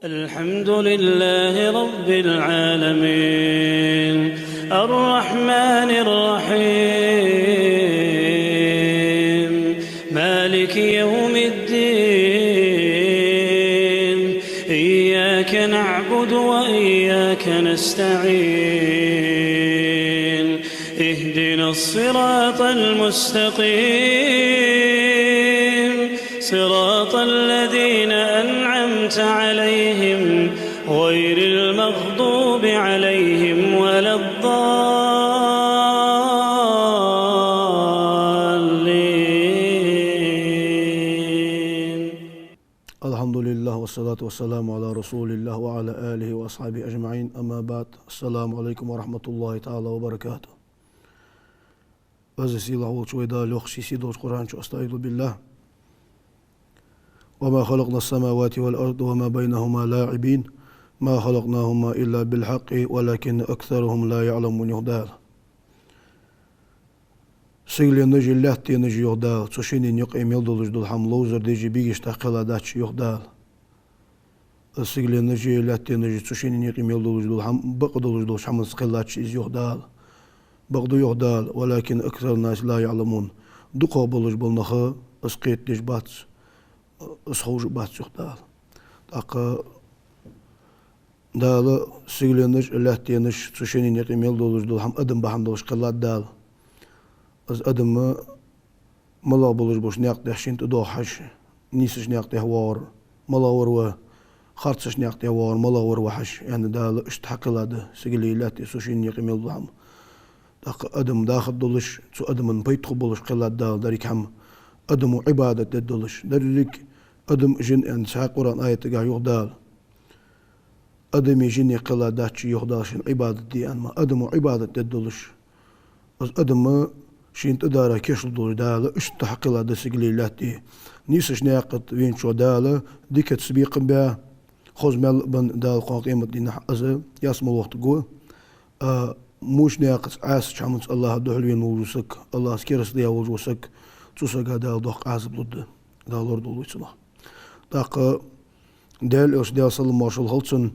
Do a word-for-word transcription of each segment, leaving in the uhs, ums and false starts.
الحمد لله رب العالمين. الرحمن الرحيم. مالك يوم الدين. إياك نعبد وإياك نستعين. اهدنا الصراط المستقيم. صراط الذين أنعمت عليهم غير المغضوب عليهم ولا الضالين. الحمد لله والصلاة والسلام على رسول الله وعلى آله وأصحابه أجمعين. أما بعد. السلام عليكم ورحمة الله تعالى وبركاته. Веза-Сийлахь волча вай Дала йоах ший сийдолча Къуръан чу: أستعيذ بالله. وما خلقنا السماوات والأرض وما بينهما لاعبين. ما خلقناهما إلا بالحق ولكن أكثرهم لا يعلمون, йоах Дала. Сигаленаши лаьттанаши, йоах Дала, цу шинне юкъе мел долаш дола хӀама ловзар деш, бегашта кхелла дац, йоах Дала. Сигаленаши лаьттанаши, цу шинне юкъе мел долаш дола хӀама бакъ долаш долча хӀаманца кхеллад из, йоах Дала. Бакъду, йоах Дала, ولكن أكثر الناس لا يعلمون. ДукхагӀа болаш бола нах из кхетадеш бац, из ховш бац, йоах Дала. ТӀаккха Дала сигаленаш а, лаьттанаш а, цу шинне юкъе мел долаш дола хӀама адам бахьан долаш кхеллад Дала. Из адам малагӀа болаш болча наькъа тӀа шийна тӀадоагӀа хьажа, нийсача наькъа тӀа воагӀар малагӀа вар ва, харцача наькъа тӀа воагӀар малагӀа вар ва хьажа, аьнна, Дала иштта хьакхеллад сигалеи лаьттеи, цу шинне юкъе мел дола хӀама. ТӀаккха адам дахаргдолаш, цу адаман пайда хургболаш кхеллад Дала деррига хӀама, адамо Ӏибадат дергдолаш. Деррига адам а, жин а, аьнна, цхьан Къуръан аятагахь йоах Дала. Адамеи жинеи кхелла дац, йоах Дала, шийна Ӏибадат де аьнна. Адамо Ӏибадат дергдолаш, из адам шийна тӀадара кийчлургдолаш, Дала иштта хьакхеллад сигалеи лаьттеи. Нийсача наькъа тӀа веначоа Дала дикаца бекхам баь, хоза маьл а бенна, Дала кхоана къематдийнахьа из ялсмала вахийтаргва. А воча наькъаца, Ӏаьсача хӀаманца АллахӀа духьалвена волаш вола саг, АллахӀаца керастал яь волаш вола саг, цу сага Дала доккха Ӏазап лургда, Дала лорадолда вай цунах. ТӀаккха Даьла Элча, Даьла салам-моаршал хилда цунна,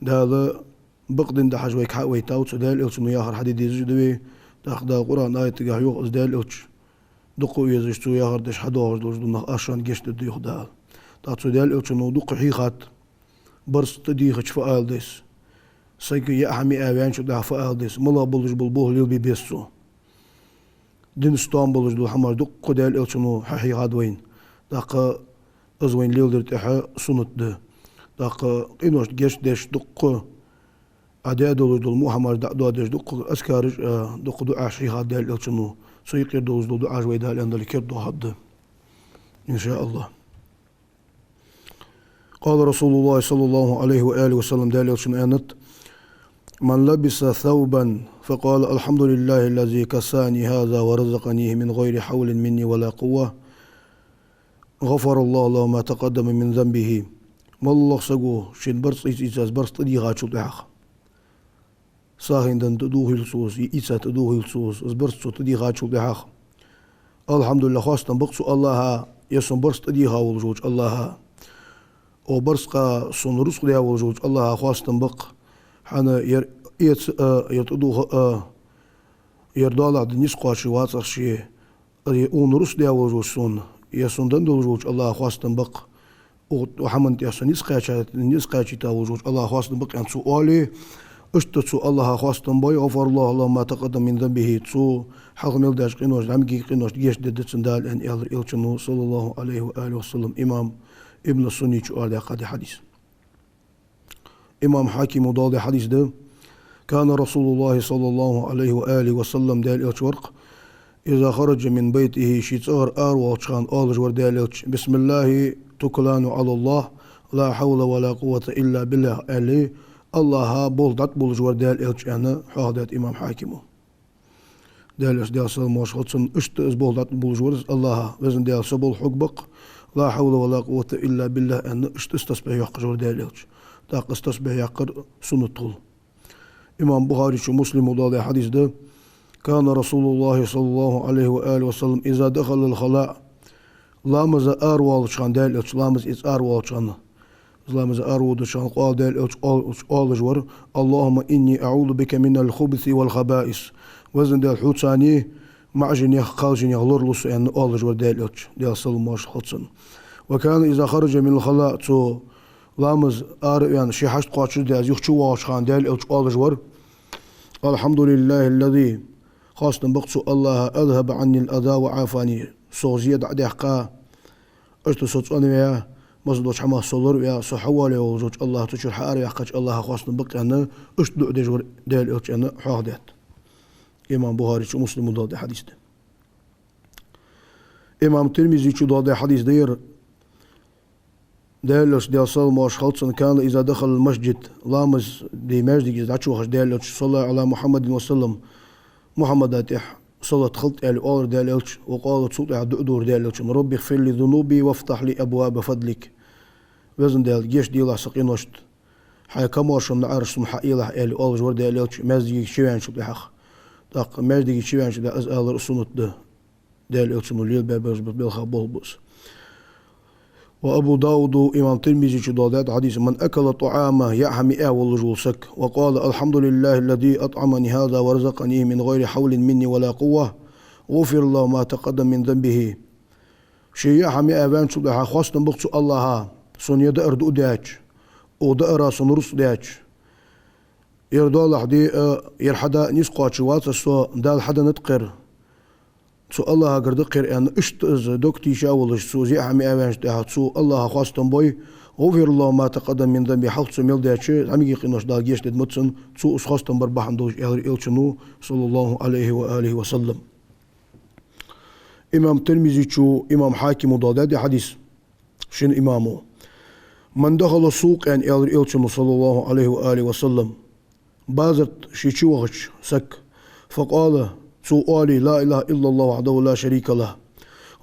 Дала бакъдин дӀахьажа вайга хьа а вайтав, цу Даьла Элчано яхар хьаде дезаш да вай. ТӀаккха Дала Къуръан аятагахь йоах, из Даьла Элча дукха а везаш, цо яхар деш хьадоагӀаш долаш дола нах, аз шоана гешт дергда, йоах Дала. ТӀаккха цу Даьла Элчано дукха хьийхад, барзкъа тӀадийхача фу ала деза, сага яа хӀама яа ваьнначул тӀехьагӀа фу ала деза, малагӀа болаш бола болх лелабе беза цо. Динца тоам болаш дола хӀамаш дукха Даьла Элчано хьахьийхад вайна. ТӀаккха из вайна леладар тӀехьа суннат да. ТӀаккха къиношта гешт деш, дукха Ӏа даь долаш дола во хӀамаш дӀа а доадеш, дукха азкараш а, дукха дуӀаш хьийхад Даьла Элчано. Цу юкъера долаш дола дуӀаш вай, Дала аьннадале, кердадоахаргда, иншааллахӀ. قال رسول الله صلى الله عليه وآله وسلم, Даьла Элчано аьннад: من لبس ثوبا فقال: الحمد لله الذي كساني هذا ورزقنيه من غير حول مني ولا قوة، غفر الله له ما تقدم من ذنبه. МоллагӀа саго шийна барзкъа ийца, ийца, из барзкъа тӀадийхачул тӀехьагӀа, сагӀийна денна тӀадувхийла цо из, е ийца тӀадувхийла цо из, из барзкъа цо тӀадийхачул тӀехьагӀа: «АлхьамдулиллахӀ, хоастам ба-кх цу АллахӀа, ер сона барзкъа тӀадийха волаш волча АллахӀа. Укх барзкъа сона рузкъа даь волаш волча АллахӀа хоастам ба-кх. ХӀана, ер эца а, ер тӀадувха а, ер доалахьа да низ кхоачаш вацар ше. Ер укхунна рузкъа даь волаш волча сона, ер сона денна долаш волча АллахӀа хоастам ба-кх. Укх хӀаман тӀа со низ кхаьча-, низ кхаьчийта волаш волча АллахӀа хоастам ба-кх», аьнна, цо оале, иштта цу АллахӀа хоастам бой, «غفر الله له ما تقدم من ذنبه», цо хьалха мел даьча къиношта, зӀамигача къиношта гешт дергда цунна Дала, аьнна, аьлар Элчано, صلى الله عليه وآله وسلم. Имам Ибн Сунни чу арадаьккхад ер хьадис. Имам Хьакима доаладаь хьадис да: كان رسول الله صلى الله عليه وآله وسلم, Даьла Элча вар-кх, إذا خرج من بيته, ший цӀагӀара аравоалача хана оалаш вар Даьла Элча: «بسم الله توكلنا على الله، لا حول ولا قوة إلا بالله», аьле, АллахӀа болх дӀатӀабувлаш вар Даьла Элча, аьнна, хьоахадаьд имам Хьакима. Даьла Элча, Даьла салам-моаршал хилда цунна, иштта из болх дӀатӀабувлаш вар из АллахӀа: «Везан Даьла, са болх Хьога ба-кх, لا حول ولا قوة إلا بالله», аьнна, иштта из тасбихь йоаккхаш вар Даьла Элча. ТӀаккха из тасбихь яккхар суннат хул. Имам Бухаре чу, Муслима доаладаь хьадис да: كان رسول الله صلى الله عليه وآله وسلم إذا دخل الخلاء, ламаза аравоалача хана, Даьла Элча ламаза эца аравоалача хана, ламаза араводача хана къоал Даьла Элча оал-, оалаш вар: «اللهم إني أعوذ بك من الخبث والخبائث». Везан Даьла, хьоца маӀа жинех, кхалсаг жинех лоралу со, аьнна, оалаш вар Даьла Элча, Даьла салам-моаршал хилда цунна. «وكان إذا خرج من الخلاء», цо ламаза ара а ваьнна, ший хьашт кхоачашдаь, юха чувоагӀача хана Даьла Элча оалаш вар: «الحمد لله الذي», хоастам ба-кх цу АллахӀа, «أذهب عني الأذى وعافاني», сох зе дӀа а даьккха, иштта со цӀенваь, масса долча хӀамах со лораваь, со хьавоалаваь волча АллахӀа, цу чура хьаараваьккхача АллахӀа хоастам ба-кх, аьнна, иштта дуӀа деш вар Даьла Элча, аьнна, хьоахадаьд. Имам Бухари, Муслима доаладаь хьадис да. Имам Тирмизе доаладаь хьадис да ер. Даьла Элча, Даьла салам-моаршал хилда цунна: «كان إذا دخل المسجد», ламаза ди маьждиге из дӀачувахача Даьла Элча, «صلى على محمد وسلم», Мухьаммада тӀехьа салот хилда аьле оалар Даьла Элча, «وقال», цул тӀехьагӀа дуӀа дора Даьла Элчано: «رب اغفر لي ذنوبي وافتح لي أبواب فضلك». Везан Даьла, гешт делахь са къиношта, хьай камаьршон наӀараш сона хьаелахь, аьле оалаш вар Даьла Элча, маьждиге чувеначул тӀехьагӀа. ТӀаккха маьждиге чувеначул тӀехьагӀа из алар суннат да. Даьла Элчано лелабаь белха болх ба из. Ва Абу Дауда, имам Тирмизе доаладаьд хьадис: «من أكل طعاما», яа хӀама яа волаш вола саг, «وقال: الحمد لله الذي أطعمني هذا ورزقنيه من غير حول مني ولا قوة، غفر له ما تقدم من ذنبه». Ше яа хӀама яа ваьнначул тӀехьагӀа хоастам ба-кх цу АллахӀа, сона ер даар дуӀа даьча, укх даара сона рузкъа даьча. Ер доалахьа де а, ер хьада а низ кхоачаш вац со, Дала хьаденнад-кх ер. Цу АллахӀагара да-кх ер, аьнна, иштта из дог тийша волаш, цо из яа хӀама яа ваьнначул тӀехьагӀа цу АллахӀа хоастам бой, «غفر له ما تقدم من ذنبه», хьалха цо мел даьча зӀамигача къинош Дала гешт дергда-кх цунна, цо из хоастам бар бахьан долаш, аьлар Элчано, صلى الله عليه وآله وسلم. Имам Тирмизе, имам Хьакима доаладаьд ер хьадис. Шин имамо: «من دخل السوق», аьнна, аьлар Элчано, صلى الله عليه وآله وسلم, базар тӀа ше чувахача саг, «فقال», цо оале: «لا إله إلا الله وحده لا شريك له،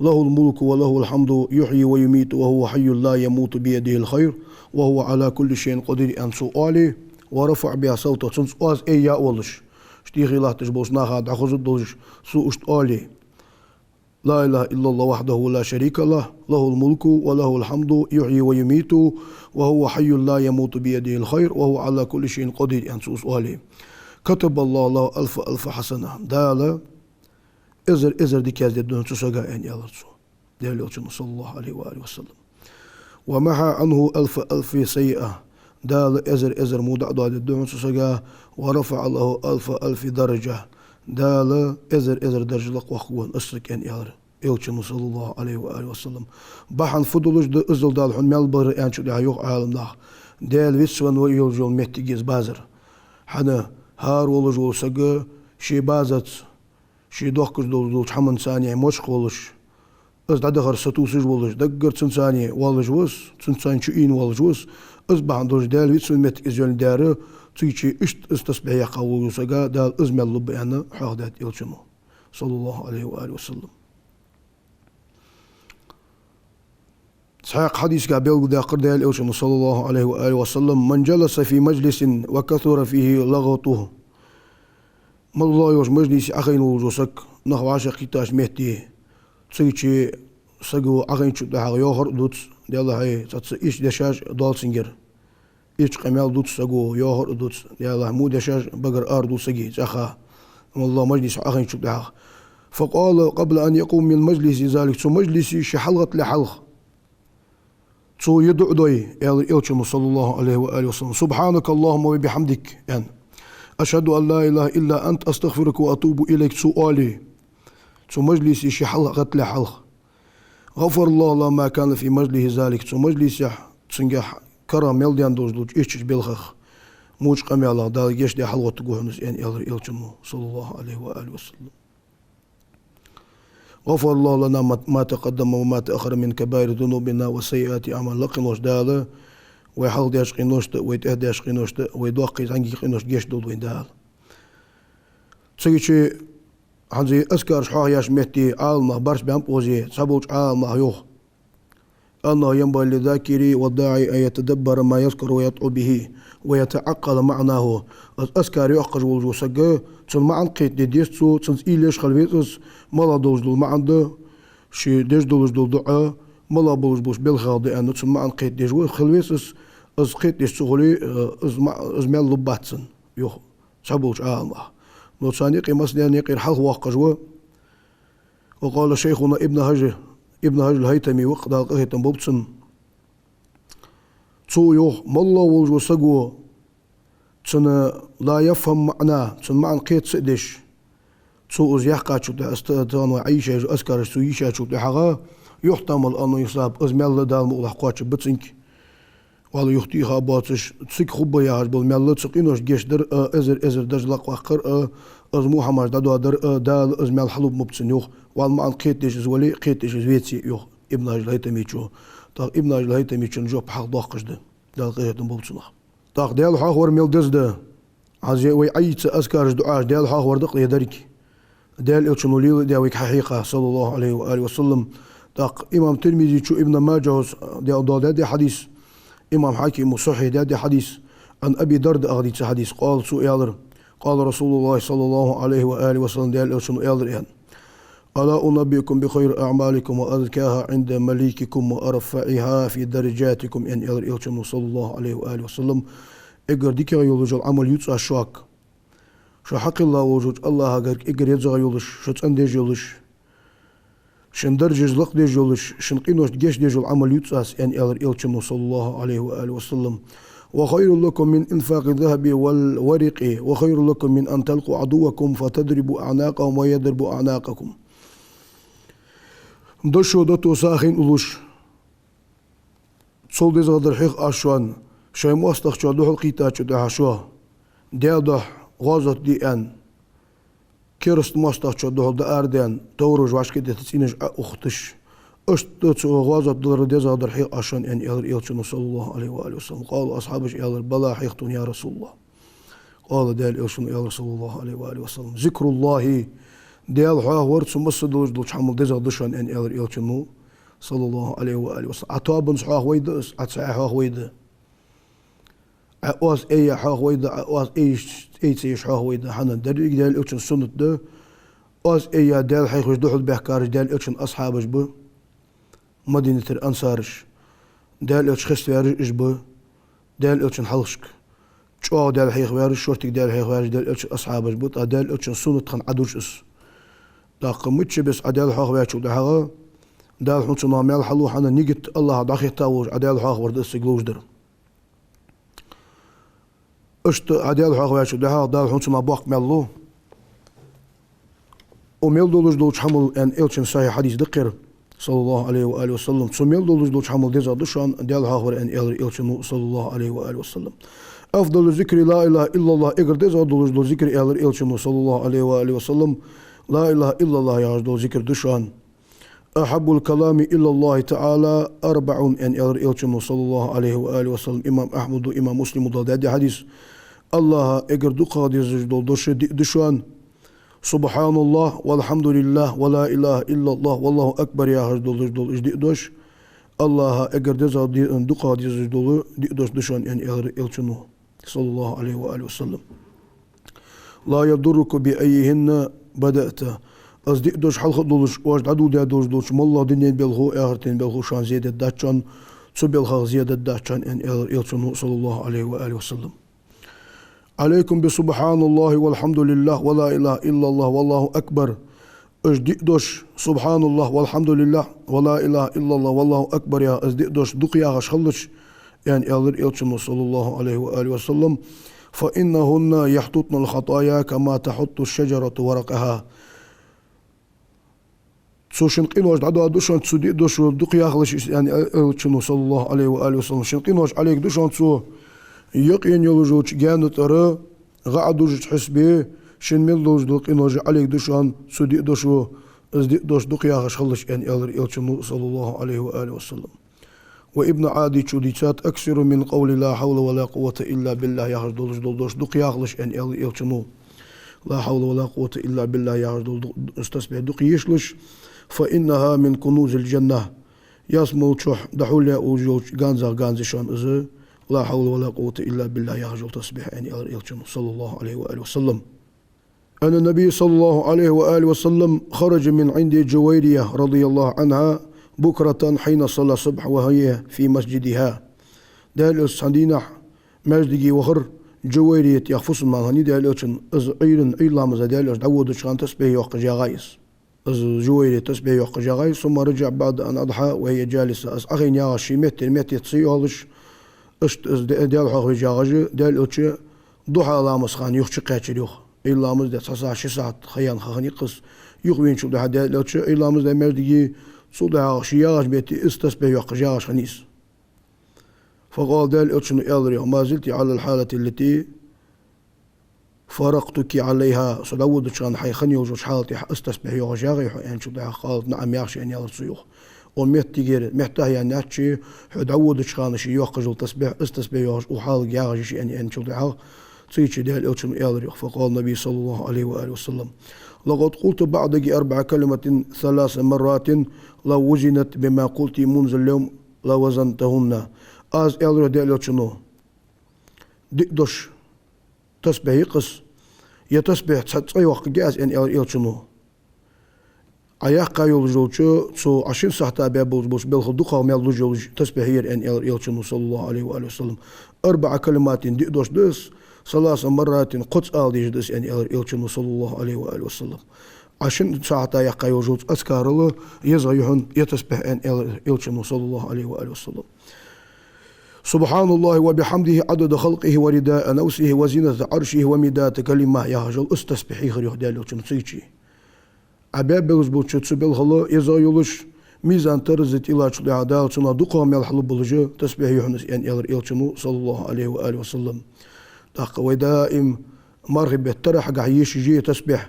له الملك وله الحمد يحيي ويميت وهو حي لا يموت بيده الخير وهو على كل شيء قدير», аьнна, цо оале, «ورفع بها صوته», цунца оаз айяь волаш, иштта тӀехьа латташ болча наха дӀахозаргдолаш, цо иштта оале: «لا إله إلا الله وحده لا شريك له، له الملك وله الحمد يحيي ويميت وهو حي لا يموت بيده الخير وهو على كل شيء قدير», аьнна, цо из оале, «كتب الله له ألف ألف حسنة». Дала эзар-эзар дика яздергда хьона цу сага, аьнна, аьлар цо, Даьла Элчано, صلى الله عليه وآله وسلم. «ومحا عنه ألف ألف سيئة». Дала эзар-эзар во дӀадоадергда хьона цу сага, «ورفع له ألف ألف درجة». Дала эзар-эзар даржа лакхвоаккхаргва хьона из саг, аьнна, аьлар Элчано, صلى الله عليه وآله وسلم. Бахьан фу долаш да иззал Дала хьона маьл баьр аьнначул тӀехьагӀа, йоах Ӏаламнаха, Даьла вицвенна ва йолаш йола моттиг я из базар. ХӀана, хӀара волаш вола саг ший базарца, ший дохкаш долаш долча хӀаманца мочкъа волаш, из дӀадахар сатувсаш волаш, даггара цунца воаллаш ва из, цунца чуийна воаллаш ва из. Из бахьан долаш Даьла вицвенна моттиг из йолга даьр, цигача иштта из тасбихь яьккха волча сага Дала из маьл лургба, аьнна, хьоахадаьд Элчано, صلى الله عليه وآله وسلم. Цхьаькха хьадисагахь белгалдаьккхар Даьла Элчано, صلى الله عليه وآله وسلم: «من جلس في مجلس وكثر فيه لغط». МоллагӀа йолча мажлисе Ӏохайна волаш вола саг, нах вӀашагӀкхийттача метте, цигача саго Ӏохайначул тӀехьагӀа йоахар а дувц, Даьллахьа, цхьацца ийрча дешаш а доал цунгара. Ийрча къамаьл дувц саго, йоахар а дувц, Даьллахьа, во дешаш багара арадувл сага цӀаьхха, моллагӀа мажлисе Ӏохайначул тӀехьагӀа. «فقال قبل أن يقوم من مجلسه ذلك», цу мажлисе ше хьалгӀаттале хьалха цо ер дуӀа дой, аьлар Элчано, صلى الله عليه وآله وسلم: «سبحانك اللهم وبحمدك», аьнна, «أشهد أن لا إله إلا أنت، أستغفرك وأتوب إليك», цо оале, цу мажлисе ше хьалгӀаттале хьалха. «غفر الله له ما كان في مجلسه ذلك», цу мажлисехь цунгахь карагӀ мел даьнна долаш долча ийрчача белхах, воча къамаьлах Дала гешт даь хьалгӀоттаргва хьона из, аьнна, аьлар Элчано, صلى الله عليه وآله وسلم. «غفر الله لنا ما، ما تقدم وما تأخر من كبائر ذنوبنا وسيئات أعمالنا». Лакхе волча Дала вай хьалха даьча къиношта, вай тӀехьа даьча къиношта, вай доккхий, зӀамигий къиношта гешт долда вайна Дала. Цигача хӀанз азкараш хьоахаяьча метте Ӏаламнаха барс баьнна пӀозе, цхьаболча Ӏаламнаха йоах: «أنه ينبغي للذاكر والداعي أن يتدبر ما يذكر ويدعو به ويتعقل معناه». Из азкар йоаккхаш волаш вола саг, цун маӀан кхетаде деза цо, цунца уйла еш хила веза из, малагӀа долаш дола маӀан да, ше деш долаш дола дуӀа малагӀа болаш болча белхах да аьнна, цун маӀан кхетадеш хила веза из, Из кхетадеш ца хуле, э, из ма-, из маьл лургбац цунна, йоах цхьаболча Ӏаламнаха. Но царна юкъе массанена юкъера хьалхавоаккхаш ва. وقال شيخنا ابن حجر, Ибн Хьажар аль-ХӀайтами ва-кх, Дала къахетам болба цунна. Цо йоах, моллагӀа волаш вола саг ва, цунна لا يفهم معناه, цун маӀан кхета ца а деш, цо из яьккхачул тӀехьагӀа, аз та-, тахан вай Ӏайшайжа азкараш цо йийшачул тӀехьагӀа, юхь-тамал оно йисаб, из маьл Дала мукъалахь кхоачаргба цунга. Валла юхатеха а боацаш, цига хургба яхаш бола маьл, цу къиношта гешт дар а, эзар-эзар дарж лакхваккхар а, из во хӀамаш дӀадоадар а, Дала из маьл хьалургбац цунна, йоах. Валла маӀан кхетадеш из вале а, кхетадеш из веце а, йоах Ибн Хьажар аль-ХӀайтамечо. ТӀаккха Ибн Хьажар аль-ХӀайтамечун жоп хьалхадоаккхаш да, Дала къахетам болба цунах. ТӀаккха Даьла хьоахавар мел деза да. Хьажа, вай Ӏайха азкараш, дуӀаш Даьла хьоахавар да-кх из деррига. Даьла Элчано леладаь вайга хьахьекха, صلى الله عليه وآله وسلم. ТӀаккха имам Тирмизечо, Ибн Маджахьо, Даьла, Дала даьд ер хьадис, имам Хьакимо сахьихь даьд ер хьадис, عن أبي الدرداء ах дийца хьадис, قال, цо аьлар, قال رسول الله صلى الله عليه وآله وسلم, Даьла Элчано аьлар, аьнна: ألا أنبئكم بخير أعمالكم وأزكاها عند مليككم وأرفعها في درجاتكم, аьнна аьлар Элчано, صلى الله عليه وآله وسلم. Эггара дикагӀа йолаш йола Ӏамал ювц аз шуга. Шо хьакхелла волаш волча АллахӀа гарга эггара езагӀа йолаш, шо цӀендеш йолаш, шун даржаш лакхдеш йолаш, шун къиношта гешт деш йола Ӏамал ювц аз, аьнна аьлар Элчано, صلى الله عليه وآله وسلم. وخير لكم من إنفاق الذهب والورق، وخير لكم من أن تلقوا عدوكم فتضربوا أعناقهم ويضربوا أعناقكم. Дошо дото сагӀийна уллаш, цул дезагӀа дар хьех аз шоана, шоай моастагӀчоа духьалкхийттачул тӀехьагӀа шо, Даьла духьа гӀазот де аьнна, кераста моастагӀчоа духьал дӀаарадаьнна, товраш вӀашкадетта, цӀенош Ӏоухийташ. Иштта цу гӀазот далара дезагӀа дар хьех аз шоана, аьнна аьлар Элчано, صلى الله عليه وآله وسلم. قالوا, асхьабаша аьлар: بلى, хьех тхона, يا رسول الله. قال, Даьла Элчано аьлар, صلى الله عليه وآله وسلم: ذكر الله, Даьла хьоахавар цу массадолаш долча хӀамал дезагӀа да шоана, аьнна аьлар Элчано, صلى الله عليه وآله وسلم. Ӏа тоабанца хьоахавайда из, Ӏа цаӀ хьоахавайда. Ӏа оаз айя хьоахавайда, Ӏа оаз айш, ай ца еш хьоахавайда. ХӀана, деррига Даьла Элчан суннат да. Оаз айя Даьла хьехавеш духьалбаьхкараш Даьла Элчан асхьабаш ба, Мадинатера ансараш. Даьла Элча хеставаьраш уж ба, Даьла Элчан хьалхашка чӀоагӀа Даьла хьехаваьраш, шортига Даьла хьехаваьраш Даьла Элчан асхьабаш ба, тӀаккха Даьла Элчан суннат хинна Ӏадувш из. ТӀаккха мичча бесса Ӏа Даьла хьоахаваьчул тӀехьагӀа, Дала хьона цунах маьл хьалу, хӀана, нигат АллахӀа дӀахетта волаш Ӏа Даьла хьоахавар да из цига ловш дар. Иштта Ӏа Даьла хьоахаваьчул тӀехьагӀа Дала хьона цунах боккха маьл лу. Укх мел долаш долча хӀамал, аьнна Элчан сахьихь хьадис да-кх ер, صلى الله عليه وآله وسلم. Цу мел долаш долча хӀамал дезагӀа да шоана Даьла хьоахавар, аьнна аьлар Элчано, صلى الله عليه وآله وسلم. أفضل الذكر لا إله إلا الله, эггара дезагӀа долаш дола зикр, аьлар Элчано, صلى الله عليه وآله وسلم, لا إله إلا الله яхаш дола зикр да шоана. أحب الكلام إلى الله تعالى أربع, аьнна аьлар Элчано, صلى الله عليه وآله وسلم. Имам Ахьмада, имам Муслима дӀадаьд ер хьадис. АллахӀа эггара дукхагӀа дезаш дола дош диъ да шоана: سبحان الله والحمد لله ولا إله إلا الله والله أكبر яхаш долаш дола уж диъ дош. АллахӀа эггара деза-, ди-, дукхагӀа дезаш дола диъ дош да шоана, аьнна аьлар Элчано, صلى الله عليه وآله وسلم. لا يضرك بأيهن بدأت. Из диъ дош хьалха а долаш, оаш дӀадоладаь долаш долча моллагӀа дунен балхо, ахартен балхо шоана зе дергдац шоана, цу балхах зе дергдац шоана, аьнна аьлар Элчано, صلى الله عليه وآله وسلم. عليكم بسبحان الله والحمد لله ولا إله إلا الله والله أكبر. Уж диъ дош, سبحان الله والحمد لله ولا إله إلا الله والله أكبر яха, из диъ дош дукха яхаш хилалаш, аьнна аьлар Элчано, صلى الله عليه وآله وسلم. فإنهن يحطن الخطايا كما تحط الشجرة ورقها. Цо шун къинош дӀадоаду шоана цу диъ дошо дукха яхалаш, аьнна аьлар Элчано, صلى الله عليه وآله وسلم. Шун къинош Ӏолегаду шоана цо, юкъе йолаш йолча гаьна тӀара гӀа Ӏодужача хьисапе, шун мел долаш дола къинош Ӏолегаду шоана цу диъ дошо, из диъ дош дукха яхаш хилалаш, аьнна аьлар Элчано, صلى الله عليه وآله وسلم. Ва Ибн Ӏадичо дийцад: أكثروا من قول لا حول ولا قوة إلا بالله яхаш долаш дола дош дукха яхалаш, аьнна аьлар Элчано. لا حول ولا قوة إلا بالله яхаш дола ду-, тасбихь дукха ешалаш. فإنها من كنوز الجنة. Ялсмала чу дӀахьулъяь уллаш йолча ганзех ганз я шоана из, لا حول ولا قوة إلا بالله яхаш йола тасбихь, аьнна аьлар Элчано, صلى الله عليه وآله وسلم. أن النبي صلى الله عليه وآله وسلم خرج من عند جويرية رضي الله عنها بكرة حين صلى الصبح وهي في مسجدها. Даьла Элча цхьан дийнахьа маьждиге вахар, Джувайрийят яха фусам-нана хиннай Даьла Элчан, из Ӏуйрийна, Ӏуйра ламаза Даьла Элча дӀаводача хана тасбихь йоаккхаш ягӀа из. Из Джувайрийят тасбихь йоаккхаш ягӀа из, ثم رجع بعد أن أضحى وهي جالسة. Из Ӏохайна ягӀаш ший меттера метте ца йоалаш, иштта из Даьла хьоахавеш ягӀаш, Даьла Элча духьа ламаза хана юха чукхаьчар йоах. Ӏуйра ламаз даь цхьа сахьат, ши сахьат ха яьнна ха хиннай-кх из. Юха веначул тӀехьагӀа Даьла Элча Ӏуйра ламаз даь маьждиге, цул тӀехьагӀа ший ягӀача метте из тасбихь йоаккхаш ягӀаш хиннай из. فقال, Даьла Элчано аьлар йоах: ما زلت على الحالة التي فارقتك عليها. Со дӀаводача хана хьо хинна йолча хьала тӀа из тасбихь йоахаш ягӀий хьо, аьнначул тӀехьагӀа, قالت: نعم, яхаш я, аьнна, аьлар цо йоах. Укх меттигера, меттахь яьннача, хьо дӀаводача хана ший йоаккхаш йола тасбихь, из тасбихь йоахаш укх хьалага ягӀаш я ший, аьнна, аьнначул тӀехьагӀа, цигача Даьла Элчано аьлар йоах: فقال النبي صلى الله عليه وآله وسلم: لقد قلت بعدك أربع كلمات ثلاث مرات، لو وزنت بما قلت منذ اليوم لوزنتهن. Аз, аьлар йоах Даьла Элчано, диъ дош тасбихь я-кх из, ер тасбихь цхьа цкъа йоаккхаргья аз, аьнна, аьлар Элчано. Ӏа яьккха йолаш йолча, цу Ӏа шин сахьата баь болаш болча белхал дукхагӀа маьл луш йолаш тасбихь я ер, аьнна, аьлар Элчано, صلى الله عليه وآله وسلم. أربع كلمات, диъ дош да из, ثلاث مرات, кхозза ала дезаш да из, аьнна, аьлар Элчано, صلى الله عليه وآله وسلم. Ӏа шин сахьата яьккха йолаш йолча азкарал езагӀа я хьона ер тасбихь, аьнна, аьлар Элчано, صلى الله عليه وآله وسلم. سبحان الله وبحمده عدد خلقه ورضاء نفسه وزنة عرشه ومداد كلماته, яхаш йола из тасбихь хьийхар йоах Даьла Элчано цигача. Ӏа баь болаш болча цу белхал езагӀа йолаш, мизан-тараза тӀа йиллачул тӀехьагӀа Дала цунах дукхагӀа маьл хьалургболаш тасбихь я хьона из, аьнна, аьлар Элчано, صلى الله عليه وآله وسلم. ТӀаккха вай даим мархий бетта тарахьагахьа ешаш я ер тасбихь.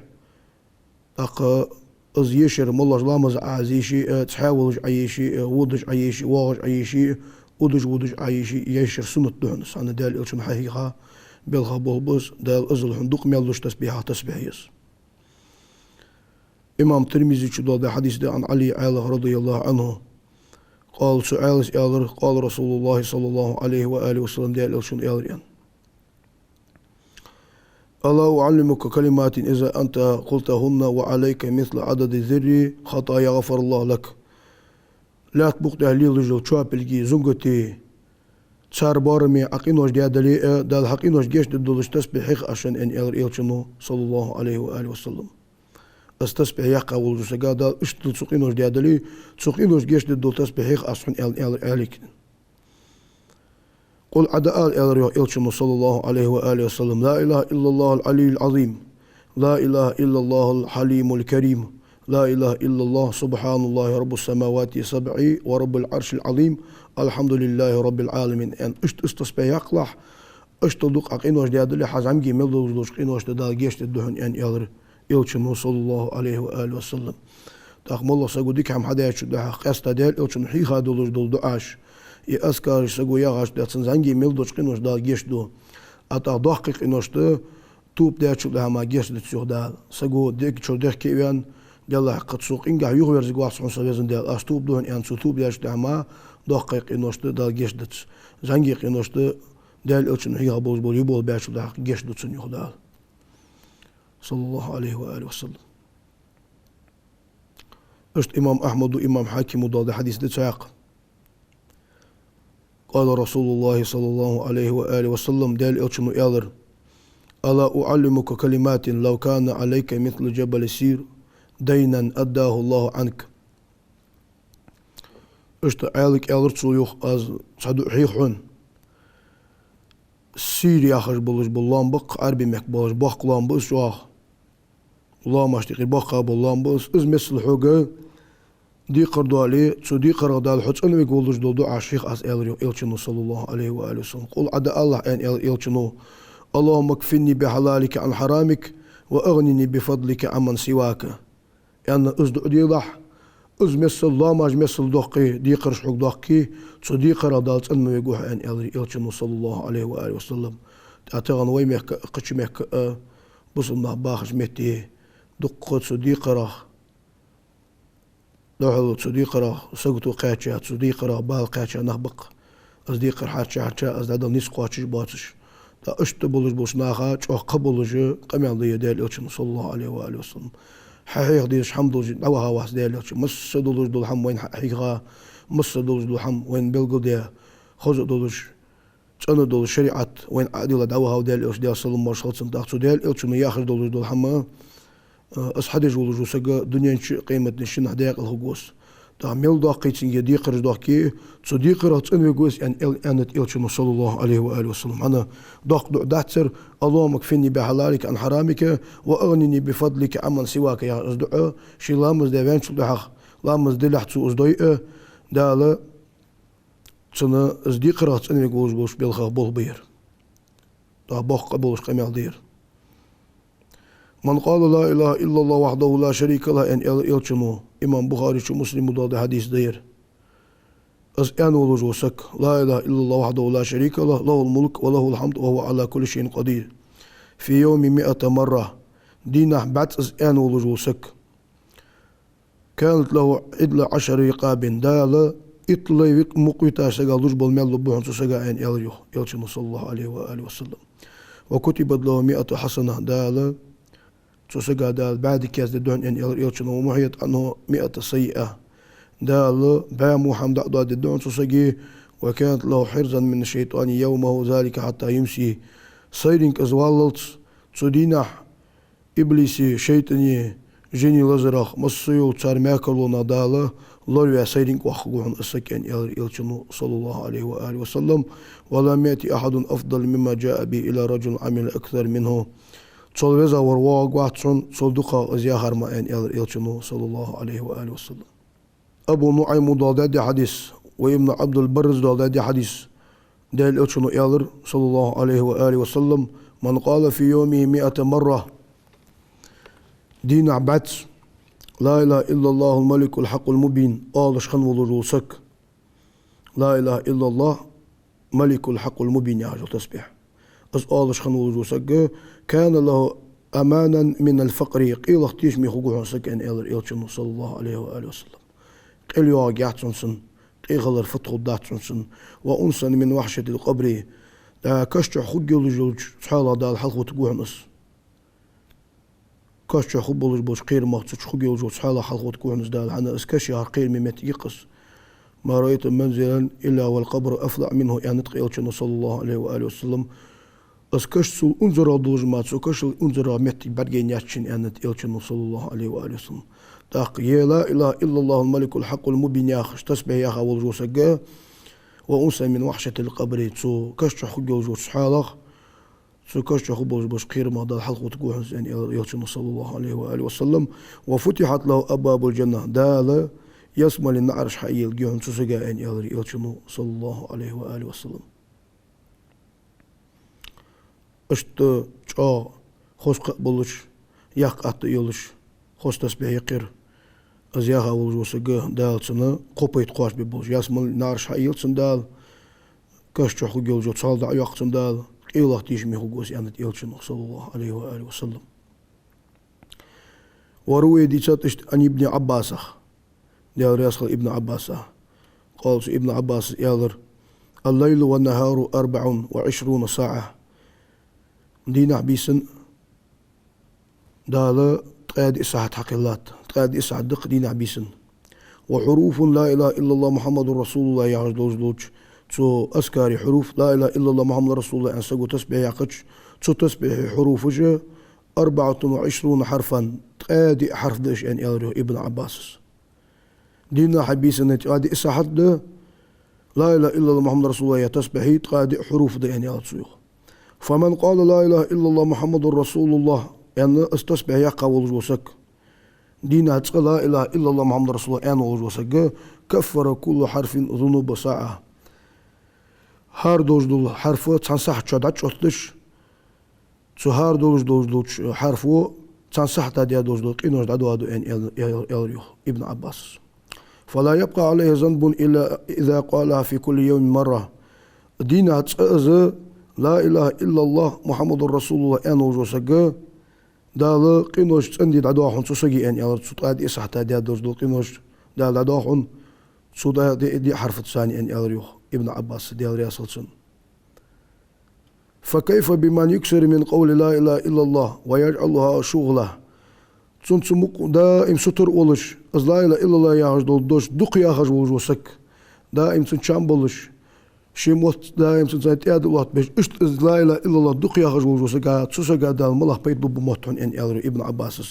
ТӀаккха из ешар моллагӀча ламаза Ӏа из еший а, цхьаь волаш Ӏа еший а, водаш Ӏа еший, воагӀаш Ӏа еший а, удаш-водаш Ӏа еший а, ешар суннат да хьона из. ХӀана, Даьла Элчано хьахьийха белхах болх ба из, Дала азал хьона дукха маьл луш тасбихьах тасбихь я из. Имам Тирмизе чудоаладаь хьадис да, عن علي, Ӏаьлах, رضي الله عنه. قال, цу Ӏаьлас аьлар: قال رسول الله صلى الله عليه وآله وسلم, Даьла Элчано аьлар, аьнна: ألا أعلمك كلمات إذا أنت قلتهن وعليك مثل عدد الذر خطايا غفر الله لك. Лаьтта букъ тӀа лелаш йола чопилгий, зунгатий, цар боараме Ӏа къинош даь дале а, Дала хьа къинош гешт дергдолаш тасбихь хьийха аз шоана, аьнна, аьлар Элчано, صلى الله عليه وآله وسلم. Из тасбихь яьккха волча сага Дала иштта цу къинош даь дале, цу къинош гешт дергдола тасбихь хьийха аз хьона, аьнна, аьлар Ӏаьлийга. قل, Ӏа дӀаала, аьлар йоах Элчано, صلى الله عليه وآله وسلم: لا إله إلا الله العلي العظيم، لا إله إلا الله الحليم الكريم، لا إله إلا الله، سبحان الله رب السماوات السبع ورب العرش العظيم، الحمد لله رب العالمين, аьнна, иштта из тасбихь яккхалахь, иштта дукха Ӏа къинош даь дале, хьа зӀамига мел долаш долча къиношта Дала гешт дергда хьона, аьнна, аьлар Элчано, صلى الله عليه وآله وسلم. ТӀаккха моллагӀа саго дика хӀама хьадаьчул тӀехьагӀа, къаьстта Даьла Элчано хьийха долаш дола дуӀаш, из азкараш саго яхачул тӀехьагӀа цун зӀамига мел долча къиношта Дала гешт ду. А тӀаккха доккхий къиношта тоба даьчул тӀехьагӀа мара гешт дац, йоах Дала. Саго дег чура дехке а ваьнна, Даьллахьа, кхы цу къинагахьа юхаверзаргвац хьона, са веза Даьла, аз тоба ду хьона, аьнна, цо тоба даьчул тӀехьагӀа мара доккхий къиношта Дала гешт дац. ЗӀамига къиношта Даьла Элчано хьийха болаш бола юбола баьчул тӀехьагӀа гешт ду цунна, йоах Дала. صلى الله عليه وآله وسلم. Иштта имам Ахьмада, имам Хьакима доаладаь хьадис да цхьаькха. قال رسول الله صلى الله عليه وآله وسلم, Даьла Элчано аьлар: ألا أعلمك كلمات لو كان عليك مثل جبل سير دينا أداه الله عنك. Иштта Ӏаьлийга аьлар цо, йоах, аз цхьа дуӀа хьийха хьона. Сийр яхаш болаш бола лоам ба-кх, Ӏарбий мехка болаш боккха лоам ба из, чӀоагӀа лоамашта юкъера боккха бола лоам ба из. Из миссел хьога декхар доале, цу декхарах Дала хьо цӀенвергволаш дола дуӀаш хьийха аз, аьлар йоах Элчано, صلى الله عليه وآله وسلم. قل, Ӏа дӀаалалахь, аьнна, аьлар Элчано: اللهم اكفني بحلالك عن حرامك وأغنني بفضلك عمن سواك. Аьнна, из дуӀа делахь, из миссел лоамаш миссел доккхий, декхараш хьога доаккхе, цу декхарах Дала цӀена ма вергва хьо, аьнна, аьлар Элчано, صلى الله عليه وآله وسلم. ТӀаккха тахан вай мехка а, кхыча мехка а бусалба нах бахача метте дуккха цу декхарах духьал, цу декхарах сагото кхаьча, цу декхарах бала кхаьча нах ба-кх. Из декхар хьарча-хьарча, из дӀадала низ кхоачаш боацаш. ТӀаккха иштта болаш болча наха чӀоагӀа кхаъ болаш къамаьл да ер Даьла Элчано, صلى الله عليه وآله وسلم. Хьахьеха дезаш хӀама долаш дӀавахавац Даьла Элча. Масса долаш дола хӀама вайна хьахьийха, масса долаш дола хӀама вайна белгалдаь, хоза а долаш, цӀена дола шариӀат вайна Ӏадилла дӀавахав Даьла Элча, Даьла салам-моаршал хилда цунна. ТӀаккха цу Даьла Элчано яхаш долаш дола хӀама, а, из хьадеш волаш ва саг дунен чу, къематдийнахьа шиннахьа даькъала хургва из. ТӀаккха мел доккхий цунга декхараш дохке, цу декхарах цӀенвергва из, аьнна, аьннад Элчано, саллаллахӀу Ӏалайхи ва алихи ва саллам. ХӀана, доккха дуӀа дац ер: اللهم اكفني بحلالك عن حرامك وأغنني بفضلك عمن سواك, яха из дуӀа, ше ламаз даь ваьнначул тӀехьагӀа, ламаз дилалехь цо из дойя, Дала цунна из декхарах цӀенвергволаш болча белхех болх ба ер. ТӀаккха боккха къа болаш къамаьл да ер. من قال لا إله إلا الله وحده لا شريك له, аьнна, аьлар Элчано, имам Бухаречо, Муслимо доаладаь хьадис да ер. Из аьнна волаш вола саг: لا إله إلا الله وحده لا شريك له، له الملك وله الحمد وهو على كل شيء قدير، في يوم مائة مرة. Дийнахьа бӀаьзза из аьнна волаш вола саг. كانت له عدل عشر رقاب. Дала итт лай векъ мукъа витача сага луш бола маьл лургба хьона цу сага, аьнна, аьлар йоах Элчано, саллаллахӀу Ӏалайхи ва алихи ва саллам. وكتبت له مائة حسنة. Дала цу сага Дала бӀаь дика яздергда хьона, аьнна, аьлар Элчано. ومحيت عنه مائة سيئة. Дала бӀаь во хӀама дӀа а доадергда хьона цу сага. وكانت له حرزا من الشيطان يومه ذلك حتى يمسي. Сайранга из валлалца цу дийнахьа иблиси, шайтӀани, жини лазарах, массайолча цар мекарлонах Дала лораваь сайранга вахаргва хьона из саг, аьнна, аьлар Элчано, саллаллахӀу Ӏалайхи ва алихи ва саллам. ولم يأت أحد أفضل مما جاء به إلا رجل عمل أكثر منه. Цул везагӀвар воагӀаргвац хьона, цул дукхагӀа из яхар мара, аьнна, аьлар Элчано, саллаллахӀу Ӏалайхи ва алихи ва саллам. Абу НуӀаймо доаладаьд ер хьадис, ва Ибн Ӏабдул-Баррас доаладаьд ер хьадис. Даьла Элчано аьлар, саллаллахӀу Ӏалайхи ва алихи ва саллам: من قال في يومه مائة مرة. Дийнахьа бӀаьзза: لا إله إلا الله الملك الحق المبين, оалаш хинна волаш вола саг. لا إله إلا الله الملك الحق المبين яхаш йола тасбихь. Из оалаш хинна волаш вола саг, كان له أمانا من الفقر, къайлагӀа тешаме хургва хьона из саг, аьнна, аьлар Элчано, саллаллахӀу Ӏалайхи ва алихи ва саллам. Къайла йоагӀаргьяц хьона цунна, къайла хилар фатхӀа дац хьона цунна. وأنسا من وحشة القبر. ДӀа каша чу хургйолаш йолча цхьоалагӀа Дала хьалхавойтаргва хьона из. Каша чу хургболаш болча кхерамах цу чу хургйолаш йолча цхьоалагӀа хьалхавойтаргва хьона из Дала, хӀана, из каша яхар кхераме моттиг я-кх из. ما رأيت منزلا إلا والقبر أفظع منه, аьннад-кх Элчано, саллаллахӀу Ӏалайхи ва алихи ва саллам. Из каша цул унзарагӀа долаш мара, цу кашал унзарагӀа моттиг бӀаргаяйнаяц шийна, аьннад Элчано, саллаллахӀу Ӏалайхи ва алихи ва саллам. ТӀаккха: لا إله إلا الله الملك الحق المبين яхаш тасбихь яха волаш вола саг, وأنسا من وحشة القبر, цу каша чу хургйолаш йолча цхьоалагӀа, цу каша чу хургболаш болча кхерамах Дала хьалхавойтаргва хьона из, аьнна, аьлар Элчано, саллаллахӀу Ӏалайхи ва алихи ва саллам. وفتحت له أبواب الجنة. Дала ялсмален наӀараш хьаелларгья хьона цу сага, аьнна, аьлар Элчано, саллаллахӀу Ӏалайхи ва алихи ва саллам. Иштта чӀоагӀа хоза кхаъ болаш, яккха атта йолаш, хоза тасбихь я-кх ер. Из яха волаш вола саг, Дала цунна кхо пайда кхоачашбергболаш, ялсмален наӀараш хьаелл цунна Дала, каша чу хургйолаш йола цхьоалагӀа дӀа а йоаккх цунна Дала, къайлагӀа тешаме хургва из, аьннад Элчано, саллаллахӀу Ӏалайхи ва алихи ва саллам. وروي, дийцад иштта, عن ابن عباس, Даьла раьза хилва Ибн Ӏаббаса. قال, цу Ибн Ӏаббаса аьлар: الليل والنهار أربع وعشرون ساعة. Дийнахьа-бийсанна Дала ткъаь диъ сахьат хьакхеллад, ткъаь диъ сахьат да-кх дийнахьа-бийсанна. وحروف لا إله إلا الله محمد رسول الله яхаш долаш долча цу азкара хьуруф, لا إله إلا الله محمد رسول الله аьнна саго тасбихь яьккхача, цу тасбихьа хьуруфаш أربعة وعشرون حرفا, ткъаь диъ хьарф да уж, аьнна, аьлар йоах Ибн Ӏаббаса. Дийнахьеи бийсаннеи ткъаь диъ сахьат да, لا إله إلا الله محمد رسول الله яха тасбихьа ткъаь диъ хьуруф да, аьнна, аьлар цо йоах. فمن قال لا إله إلا الله محمد رسول الله аьнна, из тасбихь яьккха волаш вола саг, дийнахьа цкъа لا إله إلا الله محمد رسول الله аьнна волаш вола саг, كفر كل حرف ذنوب ساعة. ХӀара долаш дола хьарф цхьан сахьата чу дӀачӀоттадеш, цу хӀара долаш долаш долча хьарфо цхьан сахьата даь долаш дола къинош дӀадоаду, аьнна, аьл-, аьл-, аьлар йоах Ибн Ӏаббаса. فلا يبقى عليه ذنب إلا إذا قالها في كل يوم مرة. Дийнахьа цкъа из لا إله إلا الله محمد رسول الله аьнна волаш вола саг, Дала къинош цӀена ди дӀадоагӀа хьона цу сага, аьнна, аьлар цо, ткъаь диъ сахьата даь долаш дола къинош Дала дӀадоагӀа хьона цу ткъаь диъ хьарфаца, аьнна, аьлар йоах Ибн Ӏаббаса, Даьла раьза хилва цунна. فكيف بمن يكثر من قول لا إله إلا الله ويجعلها شغله. Цунца мукъа даим сутара волаш, из لا إله إلا الله яхаш дола дош дукха яхаш волаш вола саг, даим цун чам болаш, Ший мотт даим цунца тӀа да лоаттабеш, иштта из ла илахӀа иллаллахӀ дукха яхаш волча сага, цу сага Дала малагӀа пайда лургба мотт хьона, аьнна, аьлар Ибн Ӏаббаса.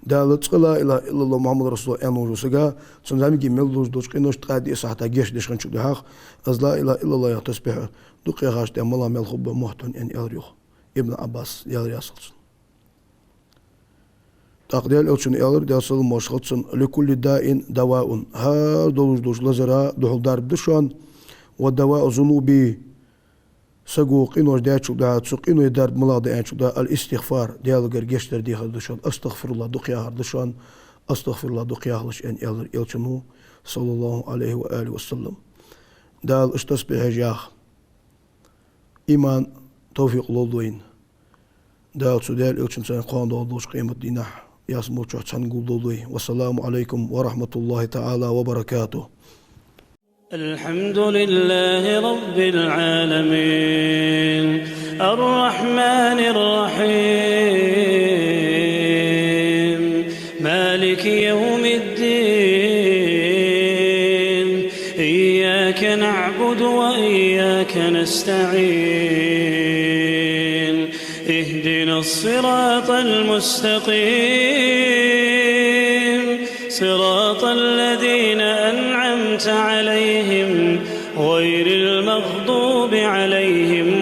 Дала цкъа ла илахӀа иллаллахӀ Мухьаммад расулуллахӀ аьнна волча сага, цун зӀамига мел луш долча къинош тӀа ди сахьата гешт деш хинначул тӀехьагӀа, из ла илахӀа иллаллахӀ яха тасбихь дукха яхача тӀа малагӀа мел хургба мотт хьона, аьнна, аьлар йоах Ибн Ӏаббаса, Даьла раьза хилва цунна. ТӀаккха Даьла Элчано аьлар, Даьла салам-моаршал хилда цунна: «لكل داء دواء». ХӀара долаш долча лазара духьал дарба да шоана, «ودواء الذنوب». Саго къинош даьчул тӀехьагӀа, цу къиной дарба малагӀа да аьнначул тӀехьагӀа, «الاستغفار», Даьлагара гешт дар дехар да шоана, «أستغفر الله» дукха яхар да шоана, «أستغفر الله» дукха яхалаш, аьнна, аьлар Элчано, صلى الله عليه وآله وسلم. Дала иштта тасбихьаш яха иман, товфикъ лолда вайна. Дала цу Даьла Элчанца кхоана доагӀаш долча къематдийнахьа ялсмала чу цхьана гулдолда вай. والسلام عليكم ورحمة الله تعالى وبركاته. الحمد لله رب العالمين، الرحمن الرحيم، مالك يوم الدين، إياك نعبد وإياك نستعين، اهدنا الصراط المستقيم، صراط الذين أنعمت عليهم، غير المغضوب عليهم